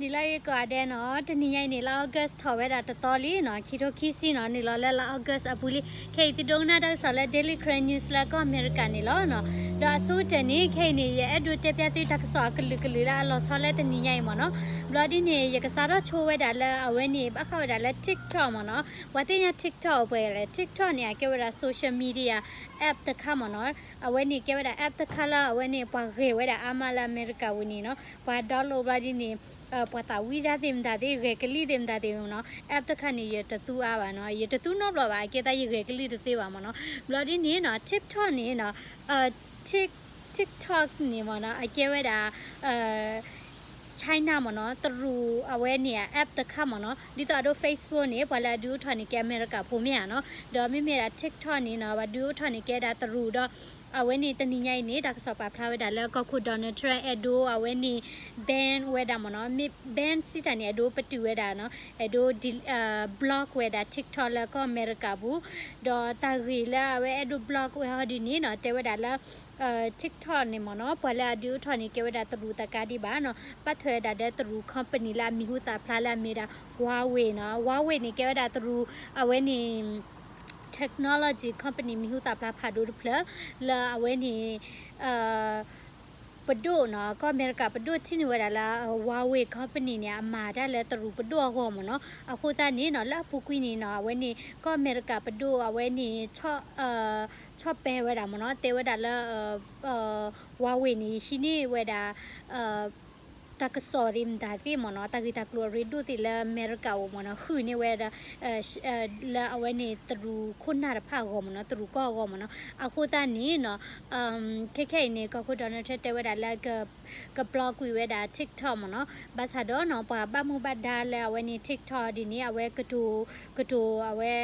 နံၤလၢအဂ့ၤကိးဂၤဒဲးနီၤ, တနံၤညါအံၤန့ၣ် လါ August ထီၣ်ဝဲဒၣ်တသီလံနီၤ, ခံထိခံဆံနီၤ, နုာ်လီၤလၢလါ August အပူၤလံ. ခဲအံၤသုဒိကနၣ်တၢ်ကစီၣ်လၢ Daily Karen News လၢကီၢ်အမဲရကၤန့ၣ်လီၤနီၤ. ဒီးအဆိကတၢၢ်န့ၣ် ခဲအံၤန့ၣ် ယအဲၣ်ဒိးတဲပျၢ်သုတၢ်ကစီၣ်အကလုာ်ကလုာ်လၢအလီၤဆီလၢတနံၤညါအံၤမ့ၢ်နီၤ. ဘျီဒ်န့ၣ် ယကစးထီၣ်ဆိဝဲဒၣ်လၢအဝဲန့ၣ် ဘၣ်ဃးဝဲဒၣ်လၢ TikTok မ့ၢ်နီၤ. ပှၤသ့ၣ်ညါ TikTok အပှဲၤလဲၣ်. TikTok န့ၣ် အကဲဝဲဒၣ် social media app တခါမ့ၢ်နီၤ. အဝဲန့ၣ်ကဲဝဲဒၣ် app တခါလၢအဝဲန့ၣ် ပှၤဂဲၤဝဲဒၣ်အါမးလၢအမဲရကၤပူၤန့ၣ်နီၤ. ပှၤ download ဘျီဒ်န့ၣ် ပှၤသးဝံၣ်တၢ်သ့ၣ်မတၤသ့ၣ် ဂဲၤကလံၣ်သ့ၣ်မတၤသ့ၣ်နီၤ. app တခါန့ၣ် ယတသူအါဘၣ်နီၤ, ယတသူနီတဘျီဘၣ်, အကဲသးယဂဲၤကလံၣ်တသ့ဘၣ်မ့ၢ်နီၤ. ဘျီဒ်န့ၣ်နီၤ TikTok န့ၣ်နီၤ Tik TikTok န့ၣ်မ့ၢ်နီၤ အကဲဝဲဒၣ် China မ့ၢ်နီၤ, တရူးအဝဲန့ၣ် app တခါမ့ၢ်နီၤ. ဒ်သိးအဒိ Facebook န့ၣ် ပှၤလၢအဒုးအိၣ်ထီၣ်န့ၣ် ကဲအမဲရကၤဖိမ့ၢ်ဧါနီၤ. ဒီးမ့မ့ၢ်ဒၣ် TikTok န့ၣ်နီၤ ပှၤဒုးအိၣ်ထီၣ်န့ၣ် ကဲဒၣ်တရူးဒီး အဝဲန့ၣ်တနံၤညါအံၤန့ၣ် တၢ်ကစီၣ်ပာ်ဖျါဝဲဒၣ်လၢကီၢ်ခိၣ် Donald Trump အဲၣ်ဒိးအဝဲန့ၣ် ban ဝဲဒၣ်မ့ၢ်နီၤ, မ့ၢ် ban စံးတၢ်န့ၣ် အဲၣ်ဒိးပတုာ်ဝဲဒၣ်နီၤ, အဲၣ်ဒိး block ဝဲဒၣ် TikTok လၢကီၢ်အမဲရကၤပူၤ. ဒီးတၢ်ဂ့ၢ်လၢအဝဲအဲၣ်ဒိး block ဝဲဟီဒ်န့ၣ်နီၤ တဲဝဲဒၣ်လၢ TikTok န့ၣ်မ့ၢ်နီၤ ပှၤလၢအဒုးအိၣ်ထီၣ်န့ၣ် ကဲဝဲဒၣ်တရူးတကးဒံးဘၣ်နီၤ, ဘၣ်ထွဲဝဲဒၣ်ဒီးတရူး company လၢအမံၤဟူသၣ်ဖျါလၢအမ့ၢ်ဒၣ် Huawei နီၤ. Huawei န့ၣ် ကဲဝဲဒၣ်တရူး အဝဲန့ၣ် technology company မံၤဟူသၣ်ဖျါဖးဒိၣ်တဖျၢၣ် လၢအဝဲန့ၣ် ပဒိၣ်နီၤ, ကီၢ်အမဲရကၤပဒိၣ်ထံၣ်န့ၢ်ဝဲဒၣ်လၢ Huawei company န့ၣ် အမၤတၢ်လၢတရူးပဒိၣ်အဂီၢ်မ့ၢ်နီၤ. အဃိသတးန့ၣ်နီၤ လၢအပူၤကွံာ်န့ၣ်နီၤ အဝဲန့ၣ် ကီၢ်အမဲရကၤပဒိၣ်အဝဲန့ၣ် ဆီၣ်ပဲာ်ဝဲဒၣ်မ့ၢ်နီၤ, တဲဝဲဒၣ်လၢ Huawei န့ၣ် ဟံးန့ၢ်ဝဲဒၣ် တၢ်ကစီၣ်သ့ၣ်မတၤသ့ၣ်မ့ၢ်နီၤ, တၢ်ဂ့ၢ်တၢ်ကျိၤအရ့ဒိၣ်သ့ၣ်လၢအမဲရကၤအိၣ်မ့ၢ်နီၤ, ဃုန့ၢ်ဝဲဒၣ် လၢအဝဲန့ၣ်တရူးခိၣ်နၢ်တဖၣ်အဂီၢ်မ့ၢ်နီၤ, တရူးကီၢ်အဂီၢ်မ့ၢ်နီၤ. အဃိသတးန့ၣ်နီၤ ခဲခဲအံၤန့ၣ် ကီၢ်ခိၣ် Donald Trump တဲဝဲဒၣ်လၢ က block ကွံာ်ဝဲဒၣ် TikTok မ့ၢ်နီၤ. ဘၣ်ဆၣ်ဒီးနီၤ ပှၤဘၣ်မူဘၣ်ဒါလၢအဝဲန့ၣ် TikTok ဒ်န့ၣ် အဝဲကတိၤ ကတိၤ အဝဲ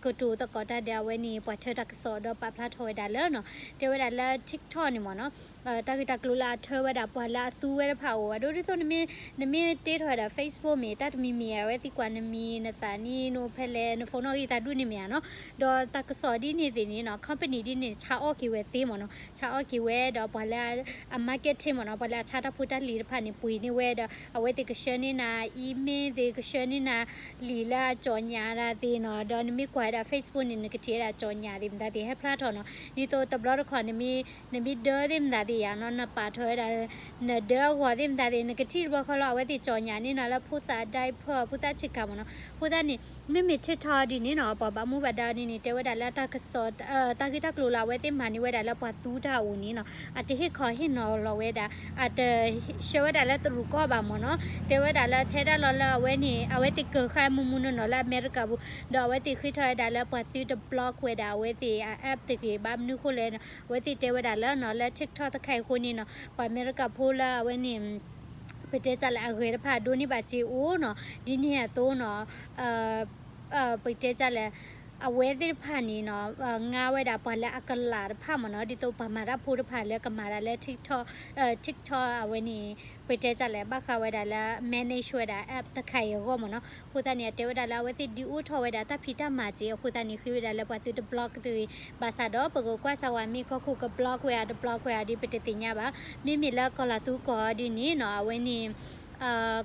ကတိၤသကိးတၢ်ဒီးအဝဲန့ၣ် ပှၤထၢတၢ်ကစီၣ်ဒီးပာ်ဖျါထီၣ်ဝဲဒၣ်လၢနီၤ, တဲဝဲဒၣ်လၢ TikTok န့ၣ်မ့ၢ်နီၤ တၢ်ဂ့ၢ်တၢ်ကျိၤလၢအထၢဝဲဒၣ်ပှၤလၢအသူဝဲတဖၣ်အိၣ်ဝဲဒၣ် ဒ်သိးနမ့ၢ် နမ့ၢ်တ့ထီၣ်ဝဲဒၣ် Facebook မ့ၢ် တၢ်တမံၤမံၤ အဝဲသံကွၢ်နမံၤ နသးနံၣ် နအိၣ်ဖဲလဲၣ် န phone နီၣ်ဂံၢ်သးဒူၣ်န့ၣ်မ့ၢ်ဧါနီၤ. ဒီးတၢ်ကစီၣ်ဒ်န့ၣ်သ့ၣ်န့ၣ်နီၤ company ဒ်န့ၣ် ဆါအီၣ်က့ၤဝဲသ့မ့ၢ်နီၤ, ဆါအီၣ်က့ၤဝဲဒီးပှၤလၢအ marketing မ့ၢ်နီၤ, ပှၤလၢအဆါတၢ်ဖိတၢ်လံၤတဖၣ်န့ၣ် ပှ့ၤန့ၢ်ဝဲဒီး အဝဲသ့ၣ်ကဆှၢန့ၢ်နၤ email သ့ၣ် ကဆှၢန့ၢ်နၤ လံာ်လၢအကၠီၣ်ညၣ်ဒၣ်သ့ၣ်နီၤ, ဒီးနမ့ၢ်ကွၢ်ဝဲဒၣ် Facebook န့ၣ် နကထံၣ်ဝဲဒၣ်ကၠီၣ်ညၣ်သ့ၣ်မတၤသ့ၣ်ဟဲဖျါထီၣ်နီၤ, ဒ်သိးတဘျီတခီၣ် နမ့ၢ်ဒၢသ့ၣ်မတၤသ့ၣ်ယါနီၤ နပာ်ထီၣ်ဝဲဒၣ် နဒၢအဂီၢ်သ့ၣ်မတၤသ့ၣ် နကထံၣ်တဘျီဃီလီၤ အဝဲသ့ၣ်ကၠီၣ်ညၣ်န့ၣ်နီၤ လၢဖိသၣ် diaper ဖိသၣ်ဆ့ကၤမ့ၢ်နီၤ. အဃိသတးန့ၣ် မ့မ့ၢ် TikTok ဒ်န့ၣ်နီၤ ပှၤဘၣ်မူဘၣ်ဒါဒ်န့ၣ် တဲဝဲဒၣ်လၢတၢ်ကစီၣ် တၢ်ဂ့ၢ်တၢ်ကျိၤလၢအဝဲသ့ၣ်မၤန့ၢ်ဝဲဒၣ်လၢပှၤသူတၢ်အအိၣ်န့ၣ်နီၤ အတဟ့ၣ်ခီဟ့ၣ်နီၤလီၤဝဲဒၣ် အတဆှၢဝဲဒၣ်လၢတရူးကီၢ်ဘၣ်မ့ၢ်နီၤ. တဲဝဲဒၣ်လၢထဲဒၣ်လီၤလၢအဝဲန့ၣ် အဝဲသ့ၣ်ကၢၤဃာ်မူမူနီၢ်နီၢ်လၢအမဲရကၤပူၤ ဒီးအဝဲသ့ၣ်ဃ့ထီၣ်ဝဲဒၣ်လၢပှၤသုတ block ဝဲဒၣ်အဝဲသ့ၣ်အ app တဂ့ၤ ဘၣ်မနုၤဃိလဲၣ်နီၤ အဝဲသ့ၣ်တဲဝဲဒၣ်လၢနီၤ လၢ TikTok တခါအံၤအဃိန့ၣ်နီၤ ပှၤအမဲရကၤဖိလၢအဝဲန့ၣ် ပတဲတၢ်လဲၣ် အဂဲၤတဖၣ်ဒိးန့ၢ်ဘၣ်စ့အိၣ်နီၤ ဒ်န့ၣ်အသိးနီၤ ပတဲတၢ်လဲၣ် အဝဲသ့ၣ်တဖၣ်န့ၣ်နီၤ ငါဝဲဒၣ်ပှၤလၢအကလးတဖၣ်မ့ၢ်နီၤ ဒ်သိးပှၤမၤတၢ်ဖိတဖၣ်လၢကမၤတၢ်လၢ TikTok TikTok အဝဲန့ၣ် ပတဲတၢ်လဲၣ် ဘၣ်ဃးဝဲဒၣ်လၢ manage ဝဲဒၣ် app တခါအံၤအဂီၢ်မ့ၢ်နီၤ. အဃိသတးန့ၣ် အတဲဝဲဒၣ်လၢအဝဲသ့ၣ်ဒုးအိၣ်ထီၣ်ဝဲဒၣ်တၢ်ဖံးတၢ်မၤစ့ အဃိသတးန့ၣ် ဃ့ဝဲဒၣ်လၢပှၤသုတ block တဂ့ၤ ဘၣ်ဆၣ်ဒီး ပကကွၢ်စၢ်ဝဲမ့ၢ်ကီၢ်ခိၣ်က block ဝဲဧါ တ block ဝဲဧါဒ်ပတသ့ၣ်ညါဘၣ်. မ့မ့ၢ်လၢကီၢ်လၤသူကီၢ်ဒ်န့ၣ်နီၤ အဝဲန့ၣ်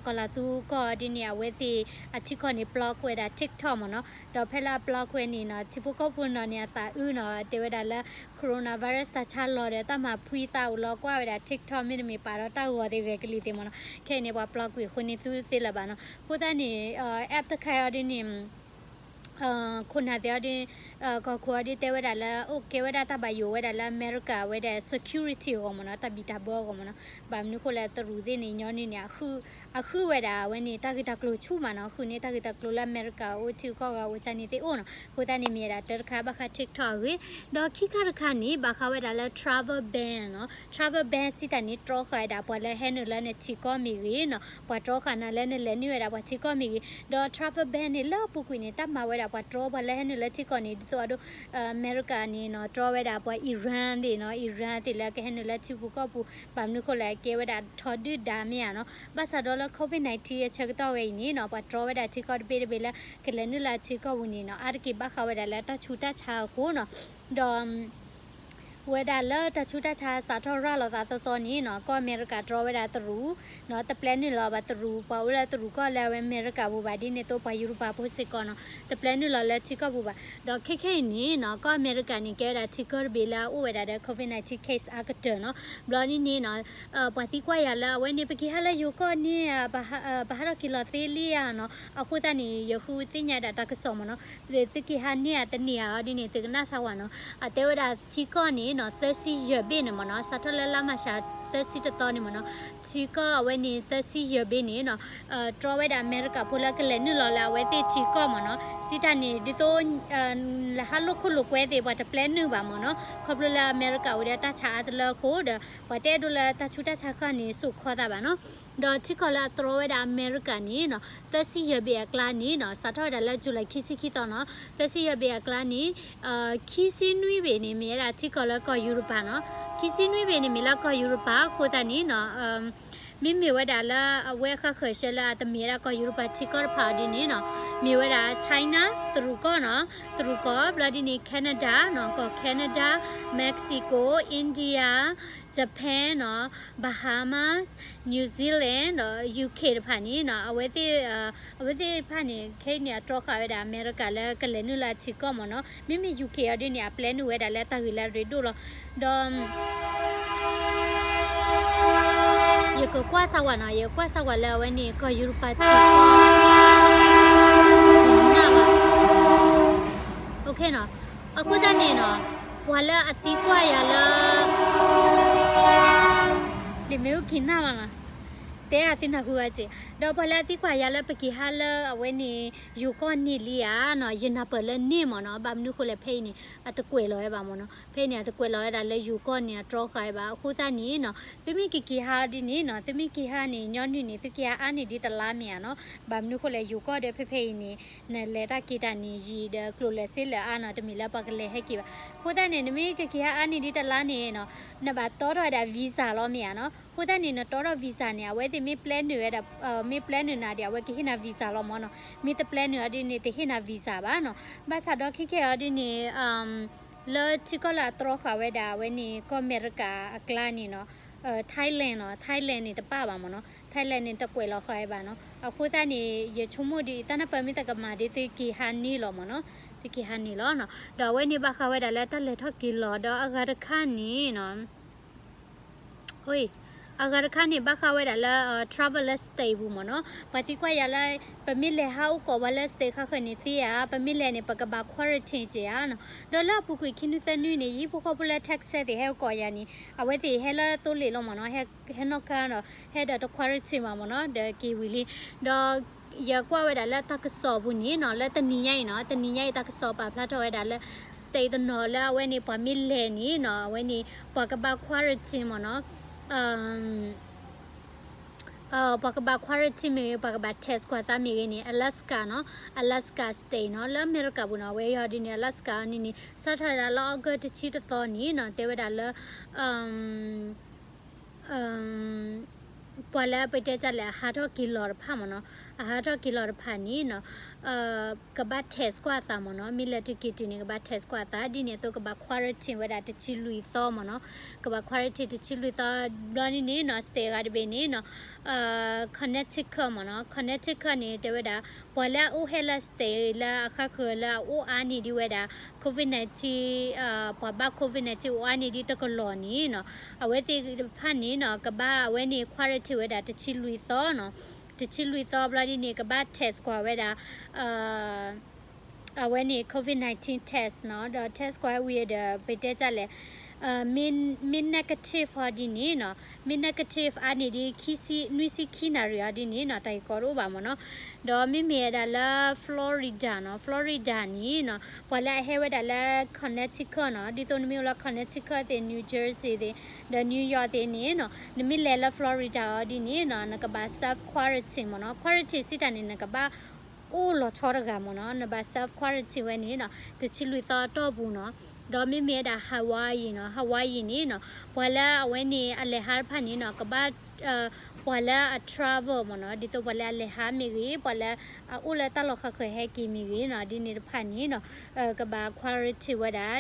ကီၢ်လၤသူကီၢ်ဒ်န့ၣ် အဝဲသ့ၣ်အထံကီၢ်န့ၣ် block ဝဲဒၣ် TikTok မ့ၢ်နီၤ. ဒီးဖဲလၢအ block ဝဲန့ၣ်နီၤ ထံဖိကီၢ်ဖိနီၤန့ၣ် အသးအုးနီၤ တဲဝဲဒၣ်လၢ coronavirus တၢ်ဆါလီၤဒီး တၢ်မၤဖှံသးအိၣ်လီၤကွၢ်ဝဲဒၣ် TikTok မ့တမ့ၢ်ပာ်ဒီးတၢ်ဂီၤသ့ၣ်ဂဲၤကလံၤသ့ၣ်မ့ၢ်နီၤ. ခဲအံၤန့ၣ် ပှၤ block ကွံာ်အဃိန့ၣ် သုသ့လၢၤဘၣ်နီၤ. အဃိသတးန့ၣ် app တခါအံၤအီၤဒ်န့ၣ် ခိၣ်နၢ်သ့ၣ်အီၤဒ် ကီၢ်ခိၣ်အီၤဒ်တဲဝဲဒၣ်လၢ အိၣ်ကဲဝဲဒၣ်တၢ်ဘၣ်ယိၣ်ဝဲဒၣ်လၢအမဲရကၤဝဲဒၣ် security အဂီၢ်မ့ၢ်နီၤ တၢ်ဘံၣ်တၢ်ဘၢအဂီၢ်မ့ၢ်နီၤ. ဘၣ်မနုၤဃိလဲၣ် တရူးသ့ၣ်န့ၣ် ညီနုၢ်န့ၣ် အဃုဝဲဒၣ်အဝဲန့ၣ် တၢ်ဂ့ၢ်တၢ်ကျိၤဆူၣ်မးနီၤ ဃုန့ၢ်တၢ်ဂ့ၢ်တၢ်ကျိၤလၢအမဲရကၤအိၣ်ထံကီၢ်ဂၤအိၣ်ကၢန့ၣ်သ့ၣ်အိၣ်နီၤ. အဃိသတးန့ၣ်မ့ၢ်ဝဲဒၣ်တၢ်တခါဘၣ်ဃး TikTok အဂ့ၢ် ဒီးခံခါတခါန့ၣ် ဘၣ်ဃးဝဲဒၣ်လၢ travel ban နီၤ travel ban စံးတၢ်န့ၣ် တြီဃာ်ဝဲဒၣ်ပှၤလၢဟဲနုာ်လၢနထံကီၢ်မ့ၢ်ဂ့ၤနီၤ ပှၤတြီဃာ်နၤလၢနလဲၤနုာ်ဝဲဒၣ်ပှၤထံကီၢ်မ့ၢ်ဂ့ၤ ဒီး travel ban န့ၣ် လၢအပူၤကွံာ်န့ၣ် တၢ်မၤဝဲဒၣ်ပှၤတြီပှၤလၢဟဲနုာ်လၢထံကီၢ်န့ၣ် ဒ်သိးအဒိ အမဲရကၤန့ၣ်နီၤ တြီဝဲဒၣ်ပှၤ Iran သ့ၣ်နီၤ Iran သ့ၣ်လၢကဟဲနုာ်လၢထံပူၤကီၢ်ပူၤ ဘၣ်မနုၤဃိလဲၣ် ကဲဝဲဒၣ်ထီဒုၣ်ဒါမ့ၢ်ဧါနီၤ. ဘၣ်ဆၣ်ဒီးလၢ COVID nineteen အဆၢကတီၢ်ဝဲအံၤန့ၣ်နီၤ ပှၤတြီဝဲဒၣ်ထံကီၢ်တဘ့ၣ်တဘ့ၣ်လၢ ကလဲၤနုာ်လၢထံကီၢ်ပူၤန့ၣ်နီၤ အါတက့ၢ်ဘၣ်ဃးဝဲဒၣ်လၢတၢ်ဆူးတၢ်ဆါအဃိနီၤ ဒီး ဝဲဒၣ်လၢတၢ်ဆူးတၢ်ဆါစးထီၣ်ရၤလီၤသးသီသီန့ၣ်နီၤ ကီၢ်အမဲရကၤတြီဝဲဒၣ်တရူးနီၤ တပျဲနုာ်လီၤဘၣ်တရူး ပှၤအိၣ်လၢတရူးကီၢ်လၢအဝဲအမဲရကၤပူၤဘၣ်ဒ်န့ၣ်အသိး ပှၤယူရပၤဖိစ့ၢ်ကီးနီၤ တပျဲနုာ်လီၤလၢထံကီၢ်ပူၤဘၣ်. ဒီးခဲခဲအံၤန့ၣ်နီၤ ကီၢ်အမဲရကၤန့ၣ် ကဲဝဲဒၣ်ထံကီၢ်တဘ့ၣ်လၢအအိၣ်ဝဲဒၣ်ဒီး COVID nineteen case အါကတၢၢ်နီၤ. ဘျီဒ်န့ၣ်နီၤ ပှၤသံကွၢ်ယၤလၢအဝဲန့ၣ် ပက့ၤဟးလၢယိၤကီၢ်န့ၣ် ပဟးထီၣ်က့ၤလီၤသ့လံဧါနီၤ. အဃိသတးန့ၣ် ယဃုသ့ၣ်ညါဒၣ်တၢ်ကစီၣ်မ့ၢ်နီၤ သုက့ၤဟးန့ၢ်ဧါတန့ၢ်ဧါအီၤဒ်န့ၣ် သုကနၣ်စၢၤဝဲနီၤ. အတဲဝဲဒၣ်ထံကီၢ်န့ၣ်နီၤ သၢဆံယဲၢ်ဘ့ၣ်န့ၣ်မ့ၢ်နီၤ စးထီၣ်လၢလါမၤရှးသၢဆံတသီန့ၣ်မ့ၢ်နီၤ ထံကီၢ်အဝဲန့ၣ် သၢဆံယဲၢ်ဘ့ၣ်န့ၣ်နီၤ တြီဝဲဒၣ်အမဲရကၤဖိလၢကလဲၤနုာ်လီၤလၢအဝဲသ့ၣ်ထံကီၢ်မ့ၢ်နီၤ. စံးတၢ်န့ၣ် ဒ်သိး လၢဟးလိာ်ခိၣ်လိာ်ကွဲသ့ၣ် ပှၤတပျဲနုာ်ဘၣ်မ့ၢ်နီၤ ခီဖျိလၢအမဲရကၤအိၣ်ဒီးတၢ်ဆါအါတလၢအဃိဒီး ပှၤတအဲၣ်ဒိးလၢတၢ်ဆူးတၢ်ဆါဃၢ်န့ၣ် စိာ်ခီသးဘၣ်နီၤ. ဒီးထံကီၢ်လၢအတြီဝဲဒၣ်အမဲရကၤန့ၣ်နီၤ သၢဆံယဲၢ်ဘ့ၣ်အကျါန့ၣ်နီၤ စးထီၣ်ဝဲဒၣ်လၢ July ခံဆံခံသီနီၤ သၢဆံယဲၢ်ဘ့ၣ်အကျါန့ၣ် ခံဆံနွံဘ့ၣ်န့ၣ် မ့ၢ်ဝဲဒၣ်ထံကီၢ်လၢကီၢ်ယူရပၤနီၤ. ခံဆံနွံဘ့ၣ်န့ၣ် မ့ၢ်လၢကီၢ်ယူရပၤအဃိသတးန့ၣ်နီၤ မ့မ့ၢ်ဝဲဒၣ်လၢအဝဲဃၣ်ဃၢၤဆှၢလၢအတမ့ၢ်ဝဲဒၣ်ကီၢ်ယူရပၤထံကီၢ်တဖၣ်အီၤဒ်န့ၣ်နီၤ မ့ၢ်ဝဲဒၣ် China တရူးကီၢ်နီၤ တရူးကီၢ် ဘျီဒ်န့ၣ် Canada နီၤ ကီၢ် Canada, Mexico, India, Japan နီၤ Bahamas, New Zealand ဒီး UK တဖၣ်န့ၣ်နီၤ အဝဲသ့ၣ် အဝဲသ့ၣ်တဖၣ်န့ၣ် ခဲအံၤန့ၣ် အတြီဃာ်ဝဲဒၣ်အမဲရကၤလၢကလဲၤနုာ်လၢအထံကီၢ်မ့ၢ်နီၤ. မ့မ့ၢ် UK အီၤဒ်န့ၣ် အပျဲနုာ်ဝဲဒၣ်လၢတၢ်ဂ့ၢ်လၢအရ့ဒိၣ်လီၤ. ဒီး ယကကွၢ်စၢ်ဝဲနီၤ ယကကွၢ်စၢ်ဝဲလၢအဝဲန့ၣ် ကီၢ်ယူရပၤထံကီၢ် ကနၣ်ဘၣ် အဃိသတးန့ၣ်နီၤ ပှၤလၢအသံကွၢ်ယၤလၢ လံာ်မ့ၣ်အူကနၣ်ဘၣ်နီၤ တဲအသုနၢ်ဟူဂၤက့ၤ ဒီးပှၤလၢအသံကွၢ်ယၤလၢပက့ၤဟးလၢအဝဲန့ၣ် ယိၤကီၢ်န့ၣ်လံဧါနီၤ ယနၢ်ပၢၢ်လၢန့ၣ်မ့ၢ်နီၤ. ဘၣ်မနုၤဃိလဲၣ် ဖဲအံၤန့ၣ် အတကွဲးလီၤဝဲဘၣ်မ့ၢ်နီၤ. ဖဲအံၤန့ၣ် အတကွဲးလီၤဝဲဒၣ်လၢယိၤကီၢ်န့ၣ် အတြီဃာ်ဝဲဘၣ်. အဃိသတးန့ၣ်နီၤ သုမ့ၢ်ကက့ၤဟးဒ်န့ၣ်နီၤ သုမ့ၢ်က့ၤဟးန့ၣ် ညီနုၢ်န့ၣ် သုက့ၤဟးအါန့ၢ်ဒ်တလါမ့ၢ်ဧါနီၤ. ဘၣ်မနုၤဃိလဲၣ် ယိၤကီၢ်ဒီးဖဲဖဲအံၤန့ၣ် နလဲၤတၢ်က့ၤတၢ်န့ၣ် ယံာ်ဒီးကျိၤလၢာ်စ့လၢာ်အါနီၤ တမ့ၢ်လၢပှၤကလဲၤဟဲက့ၤဘၣ်. အဃိသတးန့ၣ် နမ့ၢ်ကက့ၤဟးအါန့ၢ်ဒ်တလါန့ၣ်နီၤ နဘၣ်တီထီၣ်ဝဲဒၣ် visa လီၤမ့ၢ်ဧါနီၤ. အဃိသတးန့ၣ် နတီထီၣ် visa န့ၣ် အဝဲသ့ၣ်မ့ၢ်ပျဲနုာ်ဝဲဒၣ် မ့ၢ်ပျဲနုာ်နၤဒီး အဝဲကဟ့ၣ်နၤ visa လီၤမ့ၢ်နီၤ. မ့ၢ်တပျဲနုာ်အီၤဒ်န့ၣ် တဟ့ၣ်နၤ visa ဘၣ်နီၤ. ဘၣ်ဆၣ်ဒီးခဲကဲအီၤဒ်န့ၣ် လၢထံကီၢ်လၢအတြီဃာ်ဝဲဒၣ် အဝဲန့ၣ် ကီၢ်အမဲရကၤအကျါန့ၣ်နီၤ Thailand နီၤ Thailand န့ၣ်တပၣ်ဘၣ်မ့ၢ်နီၤ. Thailand န့ၣ် တကွဲးလီၤဃာ်ဝဲဘၣ်နီၤ. အဃိသတးန့ၣ် ယဆိကမိၣ်ဒ်အံၤ တၢ်နၢ်ပၢၢ်မ့ၢ်တကမၤဒ် သုက့ၤဟးန့ၢ်လီၤမ့ၢ်နီၤ. သုက့ၤဟးန့ၢ်လီၤနီၤ. ဒီးအဝဲန့ၣ်ဘၣ်ဃးဝဲဒၣ်လၢတၢ်လဲၤထီၣ်က့ၤလီၤ ဒီးအဂၤတခါန့ၣ်နီၤ အဂၤတခါန့ၣ် ဘၣ်ဃးဝဲဒၣ်လၢ travel လၢ state ပူၤမ့ၢ်နီၤ. ပှၤသံကွၢ်ယၤလၢ ပမ့ၢ်လဲၤဟးအိၣ်ကိးဝဲလၢ state ဃၣ်ဃၢၤန့ၣ်သ့ဧါ, ပမ့ၢ်လဲၤန့ၣ် ပကဘၣ် quarantine က့ၤဧါနီၤ. ဒီးလၢအပူၤကွံာ်ခံနွံသၢနွံန့ၣ် ယဟံၣ်ဖိဃီဖိလၢ Texas သ့ၣ်ဟဲအိၣ်ကိးယၤန့ၣ် အဝဲသ့ၣ်ဟဲလၢသိလ့ၣ်လီၤမ့ၢ်နီၤ, ဟဲနီၢ်ကါဒီး ဟဲဒီးတ quarantine ဘၣ်မ့ၢ်နီၤ, ဒီးက့ၤဝံၤလံ. ဒီး ယကွၢ်ဝဲဒၣ်လၢတၢ်ကစီၣ်ပူၤန့ၣ်နီၤ, လၢတနံၤညါအံၤနီၤ, တနံၤညါအံၤတၢ်ကစီၣ်ပာ်ဖျါထီၣ်ဝဲဒၣ်လၢ state တနီၤလၢအဝဲန့ၣ် ပှၤမ့ၢ်လဲၤန့ၣ်နီၤ, အဝဲန့ၣ် ပှၤကဘၣ် quarantine မ့ၢ်နီၤ, ပှၤကဘၣ် quarantine မ့ၢ်ဂ့ၤ, ပှၤကဘၣ် test ကွၢ်သးမ့ၢ်ဂ့ၤန့ၣ် Alaska နီၤ, Alaska state နီၤ, လၢအမဲရကၤပူၤနီၤ, အဝဲအံၤဒ်န့ၣ် Alaska န့ၣ်န့ၣ် စးထီၣ်ဝဲဒၣ်လၢ August တဆံတသီန့ၣ်နီၤ, တဲဝဲဒၣ်လၢ ပှၤလၢပတဲတၢ်လဲၣ် အဟးထီၣ်က့ၤလီၤတဖၣ်မ့ၢ်နီၤ, အဟးထီၣ်က့ၤလီၤတဖၣ်န့ၣ်နီၤ, ကဘၣ် test ကွၢ်အသးမ့ၢ်နီၤ, မ့ၢ်လဲၤတက့ၤတုၤန့ၣ် ကဘၣ် test ကွၢ်အသး, ဒ်န့ၣ်အသိးကဘၣ် quarantine ဝဲဒၣ်တဆံလွံၢ်သီမ့ၢ်နီၤ, ကဘၣ် quarantine တဆံလွံၢ်သီ, ဘျီန့ၣ်န့ၣ်နီၤ state အဂၤတဘ့ၣ်န့ၣ်နီၤ, Connecticut မ့ၢ်နီၤ, Connecticut န့ၣ် တဲဝဲဒၣ် ပှၤလၢအအိၣ်ဟဲလၢ state လၢအဃၣ်ဃၢၤလၢအအိၣ်အါန့ၢ်ဒံးဝဲဒၣ် COVID nineteen ပှၤဘၣ် COVID nineteen အိၣ်အါန့ၢ်ဒံးတကလီၢ်န့ၣ်နီၤ, အဝဲသ့ၣ်တဖၣ်န့ၣ်နီၤ ကဘၣ်အဝဲန့ၣ် quarantine ဝဲဒၣ်တဆံလွံၢ်သီနီၤ, တဆံလွံၢ်သီဘျီဒ်န့ၣ် ကဘၣ် test ကွၢ်ဝဲဒၣ် အဝဲန့ၣ် COVID nineteen test နီၤ, ဒီး test ကွၢ်ဝံၤဒီး ပတဲတၢ်လဲၣ် မ့ၢ် negative အီၤဒ်န့ၣ်နီၤ, မ့ၢ် negative အါန့ၢ်ဒံး နွံဆံခံနၣ်ရံၣ်အီၤဒ်န့ၣ်နီၤ တၢ်ဂ့ၢ်ကီတအိၣ်ဘၣ်မ့ၢ်နီၤ, ဒီးမ့မ့ၢ်ဝဲဒၣ်လၢ Florida နီၤ, Florida န့ၣ်နီၤ ပှၤလၢအဟဲဝဲဒၣ်လၢ Connecticut နီၤ, ဒ်သိးနမ့ၢ်အိၣ်လၢ Connecticut သ့ၣ် New Jersey သ့ၣ် ဒီး New York သ့ၣ်န့ၣ်နီၤ, နမ့ၢ်လဲၤလၢ Florida အီၤဒ်န့ၣ်နီၤ နကဘၣ် self quarantine မ့ၢ်နီၤ, quarantine စံးတၢ်န့ၣ် နကဘၣ် အိၣ်လီၤဆီတဂၤမ့ၢ်နီၤ, နဘၣ် self quarantine ဝဲန့ၣ်နီၤ တဆံလွံၢ်သီအတီၢ်ပူၤနီၤ, ဒီးမ့မ့ၢ်ဝဲဒၣ် Hawaii နီၤ, Hawaii န့ၣ်နီၤ ပှၤလၢအဝဲန့ၣ် အလဲၤဟးတဖၣ်န့ၣ်နီၤ ကဘၣ် ပှၤလၢအ travel မ့ၢ်နီၤ, ဒ်သိးပှၤလၢအလဲၤဟးမ့ၢ်ဂ့ၤ, ပှၤလၢအအိၣ်လၢတၢ်လီၢ်ဃၣ်ဃၢၤဟဲက့ၤမ့ၢ်ဂ့ၤနီၤ, ဒ်န့ၣ်တဖၣ်န့ၣ်နီၤ ကဘၣ် quarantine ဝဲဒၣ်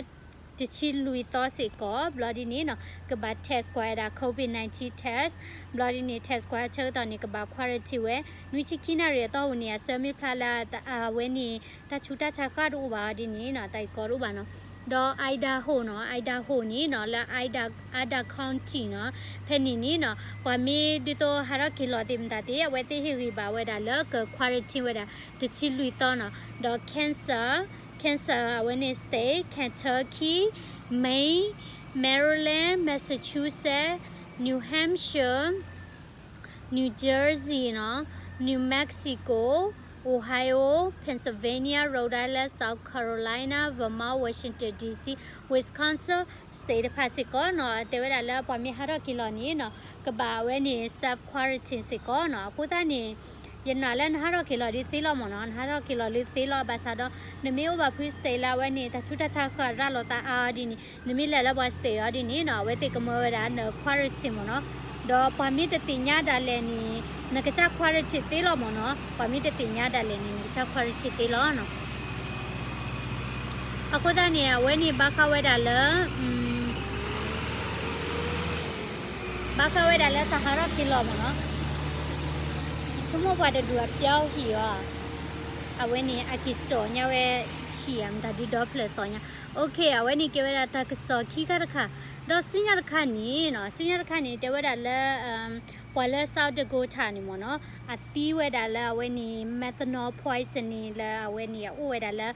တဆံလွံၢ်သီစ့ၢ်ကီး ဘျီဒ်န့ၣ်နီၤ ကဘၣ် test ကွၢ်ဝဲဒၣ် COVID nineteen test ဘျီဒ်န့ၣ် test ကွၢ်ဆၢကတီၢ်န့ၣ် ကဘၣ် quarantine ဝဲ နွံဆံခံနၣ်ရံၣ်အတီၢ်ပူၤန့ၣ် အဆၢမ့ၢ်ဖျါလၢ အဝဲန့ၣ် တၢ်ဆူးတၢ်ဆါဃၣ်တအိၣ်ဘၣ်အီၤဒ်န့ၣ်နီၤ တၢ်ဂ့ၢ်ကီတအိၣ်ဘၣ်နီၤ ဒီး Idaho နီၤ Idaho န့ၣ်နီၤ လၢ Idaho County နီၤ ဖဲန့ၣ်န့ၣ်နီၤ ပှၤမ့ၢ်ဒ်သိးဟးထီၣ်က့ၤလီၤသ့ၣ်မတၤသ့ၣ် အဝဲသ့ၣ်ဟ့ၣ်ဂံၢ်ဘါဝဲဒၣ်လၢက quarantine ဝဲဒၣ် တဆံလွံၢ်သီနီၤ ဒီး Kansas Kansas အဝဲန့ၣ် state, Kentucky, Maine, Maryland, Massachusetts, New Hampshire, New Jersey နီၤ New Mexico, Ohio, Pennsylvania, Rhode Island, South Carolina, Vermont, Washington D C, Wisconsin state တဖၣ်စ့ၢ်ကီးနီၤ တဲဝဲဒၣ်လၢပှၤမ့ၢ်ဟးထီၣ်က့ၤလီၤန့ၣ်နီၤ ကဘၣ်အဝဲန့ၣ် self quarantine စ့ၢ်ကီးနီၤ အဃိသတးန့ၣ် ယနာ်လၢနဟးထီၣ်က့ၤလီၤဒ်သ့လီၤမ့ၢ်နီၤ နဟးထီၣ်က့ၤလီၤဒ်သ့လီၤ ဘၣ်ဆၣ်ဒီး နမ့ၢ်အိၣ်ဘၣ်ဖု state လၢအဝဲန့ၣ် တၢ်ဆူးတၢ်ဆါဃၣ်ရၤလီၤသးအါအီၤဒ်န့ၣ် နမ့ၢ်လဲၤလၢပှၤ state အီၤဒ်န့ၣ်နီၤ အဝဲသ့ၣ်ကမၢဝဲဒၣ်န quarantine မ့ၢ်နီၤ ဒီးပှၤမ့ၢ်တသ့ၣ်ညါဒၣ်လဲာ်န့ၣ် နကစၢ် quarantine သ့လီၤမ့ၢ်နီၤ ပှၤမ့ၢ်တသ့ၣ်ညါဒၣ်လဲာ်န့ၣ် နကစၢ် quarantine သ့လီၤနီၤ အဃိသတးန့ၣ် အဝဲန့ၣ်ဘၣ်ဃးဝဲဒၣ်လၢ ဘၣ်ဃးဝဲဒၣ်လၢတၢ်ဟးထီၣ်က့ၤလီၤမ့ၢ်နီၤ ယဆိကမိၣ်ပှၤတဒူၣ်အပျီဟံၣ်အီၤ အဝဲန့ၣ် အက့ၤကၠီၣ်ညါဝဲဟံၣ်ဧါ မတၤဒုဒီဖျၢၣ်သီညါ okay အဝဲန့ၣ်ကဲဝဲဒၣ်တၢ်ကစီၣ်ခံခါတခါ ဒီးဆူညါတခါန့ၣ်နီၤ ဆူညါတခါန့ၣ် တဲဝဲဒၣ်လၢ ပှၤလၢ South Dakota န့ၣ်မ့ၢ်နီၤ အသံဝဲဒၣ်လၢအဝဲန့ၣ် methanol poisoning လၢအဝဲန့ၣ် အအိၣ်ဝဲဒၣ်လၢ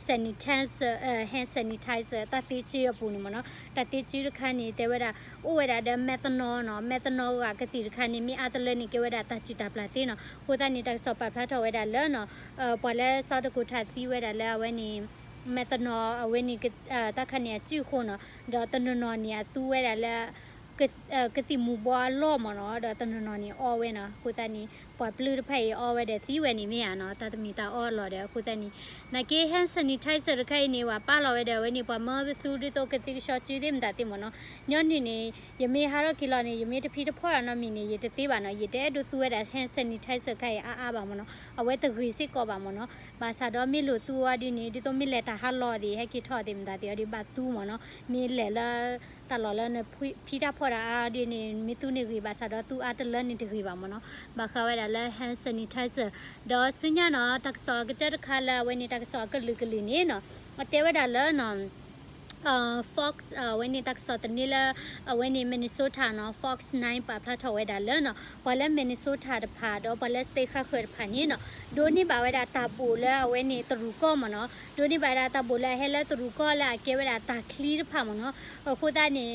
sanitizer hand sanitizer တၢ်သ့စုအပူၤန့ၣ်မ့ၢ်နီၤ တၢ်သ့စုတခါန့ၣ် တဲဝဲဒၣ် အိၣ်ဝဲဒၣ်ဒီး methanol နီၤ methanol ဂာ်ကသံၣ်တခါန့ၣ် မ့ၢ်အါတလၢန့ၣ် ကဲဝဲဒၣ်တၢ်စုၣ်တၢ်ပျၢ်သ့နီၤ အဃိသတးန့ၣ် တၢ်ကစီၣ်ပာ်ဖျါထီၣ်ဝဲဒၣ်လၢနီၤ ပှၤလၢ South Dakota သံဝဲဒၣ်လၢအဝဲန့ၣ် methanol အဝဲန့ၣ် တၢ်ခါန့ၣ်အစုၣ်အဃိနီၤ ဒီးတနီၤနီၤန့ၣ် အသူဝဲဒၣ်လၢ ကသံၣ်မူၤဘှီအလီၢ်မ့ၢ်နီၤ ဒီးတနီၤနီၤန့ၣ်အီဝဲနီၤ အဃိသတးန့ၣ် ပှၤပျုၢ်တဖၣ်အံၤအီဝဲဒီးသံဝဲန့ၣ်မ့ၢ်ဧါနီၤ တၢ်တမ့ၢ်တၢ်အီအလီၢ်ဒီး အဃိသတးန့ၣ် နာ်က့ hand sanitizer တခါအံၤန့ၣ် ပှၤပာ်လီၤဝဲဒီးအဝဲန့ၣ် ပှၤမၢပသူဒ်သိးကသံကဆှီစုသ့ၣ်မတၤသ့ၣ်မ့ၢ်နီၤ ညီနုၢ်န့ၣ် ယမ့ၢ်ဟးထီၣ်က့ၤလီၤန့ၣ် ယမ့ၢ်တဖံးတဖီၣ်တၢ်နီတမံၤန့ၣ် ယတသ့ဘၣ်နီၤ ယတအဲၣ်ဒိးသူဝဲဒၣ် hand sanitizer တခါအံၤအါအါဘၣ်မ့ၢ်နီၤ အဝဲတဂ့ၤစ့ၢ်ကီးဘၣ်မ့ၢ်နီၤ ဘၣ်ဆၣ်ဒီးမ့ၢ်လိာ်သူအီၤဒ်န့ၣ် ဒ်သိးမ့ၢ်လဲၤတၢ်ဟးလီၤသ့ၣ် ဟဲက့ၤထီၣ်သ့ၣ်မတၤသ့ၣ်အီၤဒ်ဘၣ်သူမ့ၢ်နီၤ မ့ၢ်လဲၤလၢ တၢ်လီၢ်လၢနဖံးတၢ်ဖီၣ်တၢ်အါဒ်န့ၣ် မ့ၢ်သူန့ၣ်ဂ့ၤ ဘၣ်ဆၣ်ဒီးသူအါတလၢန့ၣ်တဂ့ၤဘၣ်မ့ၢ်နီၤ ဘၣ်ဃးဝဲဒၣ်လၢ hand sanitizer ဒီးဆူညါနီၤ တၢ်ကစီၣ်အကတၢၢ်တခါလၢအဝဲန့ၣ် တၢ်ကစီၣ်အကလုာ်ကလုာ်န့ၣ်နီၤ အတဲဝဲဒၣ်လၢ Fox အဝဲန့ၣ် တၢ်ကစီၣ်သန့လၢ အဝဲန့ၣ် Minnesota နီၤ Fox nine ပာ်ဖျါထီၣ်ဝဲဒၣ်လၢနီၤ ပှၤလၢ Minnesota တဖၣ် ဒီးပှၤလၢ state ဃၣ်ဃၢၤတဖၣ်န့ၣ်နီၤ ဒိးန့ၢ်ဘၣ်ဝဲဒၣ်တၢ်ဘိၣ်လၢအဝဲန့ၣ်တရူးကီၢ်မ့ၢ်နီၤ ဒိးန့ၢ်ဘၣ်ဝဲဒၣ်တၢ်ဘိၣ်လၢအဟဲလၢတရူးကီၢ်လၢအကဲဝဲဒၣ်တၢ်ချံတဖၣ်မ့ၢ်နီၤ အဃိသတးန့ၣ်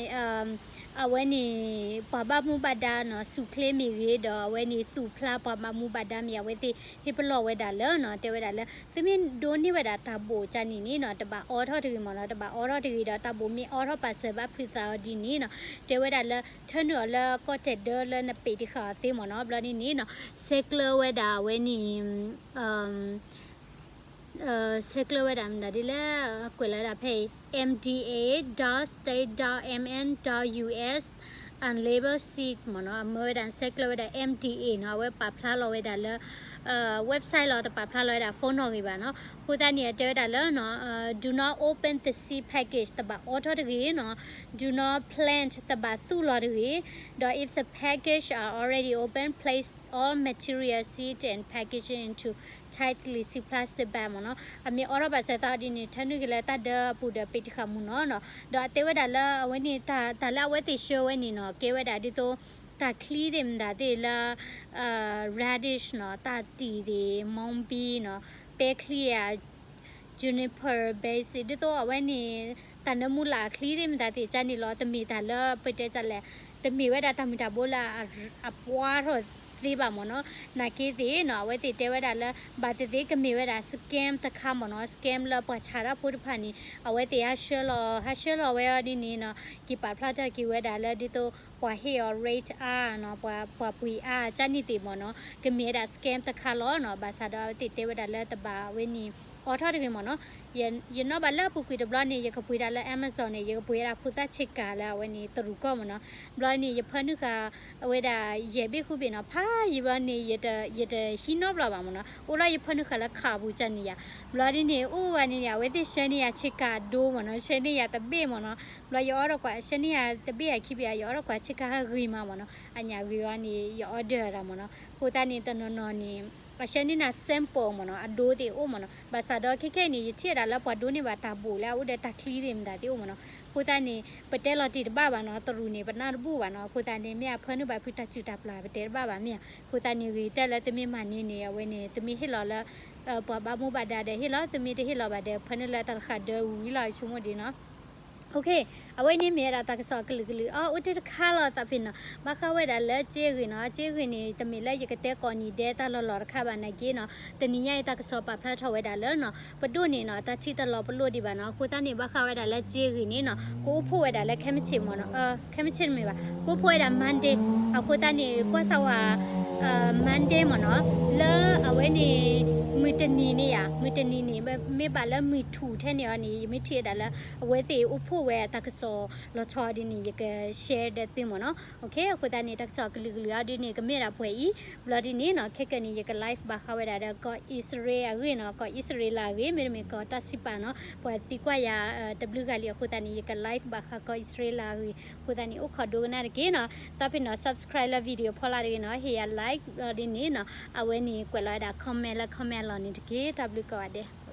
အဝဲန့ၣ် ပှၤဘၣ်မူဘၣ်ဒါနီၤ ဆူၣ်ချ့မ့ၢ်ဂ့ၤ ဒီးအဝဲန့ၣ်သူၣ်ဖျါပှၤဘၣ်မူဘၣ်ဒါမ့ၢ် အဝဲသ့ၣ်ဟ့ၣ်ပလီၢ်ဝဲဒၣ်လၢနီၤ တဲဝဲဒၣ်လၢ သုမ့ၢ်ဒိးန့ၢ်ဝဲဒၣ်တၢ်ဘိၣ်ကန့ၣ်န့ၣ်နီၤ တဘၣ်အီထီၣ်တဂ့ၤမ့ၢ်နီၤ တဘၣ်အီထီၣ်တဂ့ၤဒီး တၢ်ဘိၣ်မ့ၢ်အီထီၣ်ပာ်စၢၤဘၣ်ဖုးသးအီၤဒ်န့ၣ်နီၤ တဲဝဲဒၣ်လၢ ထၢနုာ်အီၤလၢကီၢ်တဲာ်ဒၢလၢနပ့ၢ်တဃာ်အီၤသ့မ့ၢ်နီၤ ဘျီဒ်န့ၣ်နီၤ ဆဲးကျၢဝဲဒၣ်အဝဲန့ၣ် ဆဲးကျၢဝဲဒၣ်မတၤဒ်လဲၣ် ကွဲးလီၤဝဲဒၣ်ဖဲအံၤ M D A dot state dot M N dot U S unlabeled seed မ့ၢ်နီၤ အမၢဝဲဒၣ် ဆဲးကျၢဝဲဒၣ် M D A နီၤ အဝဲပာ်ဖျါလီၤဝဲဒၣ်လၢ website လီၤ တပာ်ဖျါလီၤဝဲဒၣ် phone နီၣ်ဂံၢ်ဘၣ်နီၤ အဃိသတးန့ၣ် အတဲဝဲဒၣ်လၢ do not open the seed package တဘၣ်အီထီၣ်တဂ့ၤနီၤ do not plant တဘၣ်သူၣ်လီၤတဂ့ၤ ဒီး if the package are already open, place all material, seed and packaging into tightly sealed plastic bag မ့ၢ်နီၤ အမ့ၢ်အီထီၣ်ဘၣ်စၢၤသးဒ်န့ၣ် ထၢနုာ်က့ၤလၢတၢ်ဒၢအပူၤဒီးပ့ၢ်တဃာ်မုၢ်နီၤနီၤ ဒီးအတဲဝဲဒၣ်လၢအဝဲန့ၣ် တၢ်လၢအဝဲသ့ၣ်ဆှၢဝဲန့ၣ်နီၤ ကဲဝဲဒၣ်ဒ်သိး တၢ်ချံသ့ၣ်မတၤသ့ၣ်လၢ radish နီၤ တၢ်တံၢ်သ့ၣ် မူဘံနီၤ ပဲချံဧါ juniper basil ဒ်သိးအဝဲန့ၣ် တၢ်နၢမူလၢ်အချံသ့ၣ်မတၤသ့ၣ်ကန့ၣ်လီၤ တမ့ၢ်တၢ်လၢပတဲဒ်လဲၣ် တမ့ၢ်ဝဲဒၣ်တၢ်မုၢ်တၢ်ဘိလၢအပှါထီၣ်သ့ဘၣ်မ့ၢ်နီၤ နာ်က့သ့ၣ်နီၤ အဝဲသ့ၣ်တဲဝဲဒၣ်လၢ ဘၣ်သ့ၣ်သ့ၣ်ကမ့ၢ်ဝဲဒၣ် scam တခါမ့ၢ်နီၤ scam လၢပှၤဆါတၢ်ဖိတဖၣ်န့ၣ် အဝဲသ့ၣ်ဟးဆှၢလီၤ ဟးဆှၢလီၤဝဲအီၤဒ်န့ၣ်နီၤ က့ၤပာ်ဖျါထီၣ်က့ၤဝဲဒၣ်လၢဒ်သိး ပှၤဟ့ၣ်အီၤ rate အါနီၤ ပှၤပှ့ၤအါကန့ၣ်သ့ၣ်မ့ၢ်နီၤ ကမ့ၢ်ဝဲဒၣ် scam တခါလီၤနီၤ ဘၣ်ဆၣ်ဒီးအဝဲသ့ၣ်တဲဝဲဒၣ်လၢတဘၣ်ဝဲန့ၣ် အိးထီၣ်တဂ့ၤမ့ၢ်နီၤ. ယနီၣ်ဘၣ်လၢအပူၤကွံာ်တဘျီန့ၣ် ယကပှ့ၤဒၣ်လၢ Amazon န့ၣ် ယကပှ့ၤဒၣ်ဖိသၣ်ဆ့ကၤလၢအဝဲန့ၣ်တရူးကီၢ်မ့ၢ်နီၤ. ဘျီန့ၣ် ယဖၢနုာ်ဃာ် အဝဲဒၣ်ယဲၢ်ဘ့ၣ်ဃုဘ့ၣ်နီၤ, ဖးယံာ်ဘျီန့ၣ် ယတဟံးနီတဘျီဘၣ်မ့ၢ်နီၤ. အိၣ်လီၤယဖၢနုာ်ဃာ်လၢခးပူၤကန့ၣ်ယၤ. ဘျီဒ်န့ၣ် အိၣ်ဝဲန့ၣ်န့ၣ် အဝဲသ့ၣ်ဆှၢန့ၢ်ယၤဆ့ကၤဒိမ့ၢ်နီၤ, ဆှၢန့ၢ်ယၤတဘ့ၣ်မ့ၢ်နီၤ. ဘျီယအီဒီးကွၢ် ဆှၢန့ၢ်ယၤတဘ့ၣ်အခံဘ့ၣ်ဧါ, ယအီဒီးကွၢ်ဆ့ကၤဟဲဂ့ၤမးမ့ၢ်နီၤ. အညၣ်ဂ့ၤဝဲန့ၣ် ယ order ဒၣ်မ့ၢ်နီၤ. အဃိသတးန့ၣ် တနီၤနီၤန့ၣ် အဆှၢန့ၢ်နၤ sample မ့ၢ်နီၤ, အဒိသ့ၣ်အိၣ်မ့ၢ်နီၤ. ဘၣ်ဆၣ်ဒီးခဲခဲအံၤန့ၣ် ယထံၣ်ဝဲဒၣ်လၢပှၤဒိးန့ၢ်ဘၣ်တၢ်ဘိၣ်လၢအအိၣ်ဒီးတၢ်ချံသ့ၣ်မတၤသ့ၣ်အိၣ်မ့ၢ်နီၤ. အဃိသတးန့ၣ် ပတဲလီၤတံၢ်တဘၣ်ဘၣ်နီၤ, တရူးန့ၣ် ပနၢ်တဘူၣ်ဘၣ်နီၤ. အဃိသတးန့ၣ် မ့ၢ်အဖၢနုာ်ဘၣ်ဖုတၢ်စုၣ်တၢ်ပျၢ် ပတဲတဘၣ်ဘၣ်မ့ၢ်ဧါ. အဃိသတးန့ၣ် ဂ့ၤတဲလၢသုမ့ၢ်မၤန့ၢ်န့ၣ် အဝဲန့ၣ် သုမ့ၢ်ဟ့ၣ်လီၤလၢ ပှၤဘၣ်မူဘၣ်ဒါဒီးဟ့ၣ်လီၤ, သုမ့ၢ်တဟ့ၣ်လီၤဘၣ်ဒီး ဖၢနုာ်လၢတၢ်တဃာ်ဒၢဝံၤလီၤ ယဆိကမိၣ်ဒ်နီၤ. အဝဲန့ၣ်မ့ၢ်ဝဲဒၣ်တၢ်ကစီၣ်အကလုာ်ကလုာ် အအိၣ်တ့ၢ်တခါလီၤသးဖဲနီၤ. ဘၣ်ဃးဝဲဒၣ်လၢကၠ့ဂ့ၤနီၤ, ကၠ့ဂ့ၤန့ၣ် တမ့ၢ်လၢယကတဲကိးနံၤဒဲးတၢ်လီၢ်လီၢ်တခါဘၣ်နာ်က့နီၤ. တနံၤညါအံၤတၢ်ကစီၣ်ပာ်ဖျါထီၣ်ဝဲဒၣ်လၢနီၤ, ပဒိၣ်န့ၣ်နီၤ တၢ်ထံၣ်တလီၤပလိာ်ဒံးဘၣ်နီၤ. အဃိသတးန့ၣ် ဘၣ်ဃးဝဲဒၣ်လၢကၠ့ဂ့ၤန့ၣ်နီၤ ကအိၣ်ဖှိၣ်ဝဲဒၣ်လၢခဲမုၢ်ဆ့ၣ်မ့ၢ်နီၤ, ခဲမုၢ်ဆ့ၣ်တမ့ၢ်ဘၣ်, ကအိၣ်ဖှိၣ်ဝဲဒၣ် Monday. အဃိသတးန့ၣ် ကွၢ်စၢ်ဝဲ Monday မ့ၢ်နီၤ, လၢအဝဲန့ၣ် မုၢ်တနံၤန့ၣ်ယါ, မုၢ်တနံၤန့ၣ် မ့ၢ်ဘၣ်လၢမုၢ်ထူၣ်ထဲန့ၣ်အီၤန့ၣ် ယမ့ၢ်ထံၣ်ဝဲဒၣ်လၢ အဝဲသ့ၣ်အိၣ်ဖှိၣ်ဝဲတၢ်ကစီၣ်လီၤဆီဒ်န့ၣ် ယက share ဒီးသုမ့ၢ်နီၤ. အဃိသတးန့ၣ် တၢ်ကစီၣ်ကလုာ်ကလုာ်အီၤဒ်န့ၣ် ကမ့ၢ်ဒၣ်ပှဲၤအံၤ, ဘျီဒ်န့ၣ်နီၤ ခဲကနံၣ်အံၤ ယက live ဘၣ်ဃးဝဲဒၣ်ဒီး ကီၢ်အံၣ်စရ့လးအဂ့ၢ်နီၤ, ကီၢ်အံၣ်စရ့လးအဂ့ၢ် မ့တမ့ၢ်ကီၢ်တၢ်စံးပာ်နီၤ, ပှၤသံကွၢ်ယၤတဘျုးဂၤလံ. အဃိသတးန့ၣ် ယက live ဘၣ်ဃးကီၢ်အံၣ်စရ့လးအဂ့ၢ်. အဃိသတးန့ၣ် အိၣ်ခိးဒိကနၣ်တက့ၢ်နီၤ. သးဖဲနီၤ subscribe လၢ video ဖီလာ်တဂ့ၤနီၤ, ဟ့ၣ်ယၤ like ဘျီဒ်န့ၣ်နီၤ အဝဲန့ၣ်ကွဲးလီၤဝဲဒၣ် comment လၢ comment အလီၢ်န့ၣ်တက့ၢ်. တၢ်ဘျုးကိးဂၤဒဲး.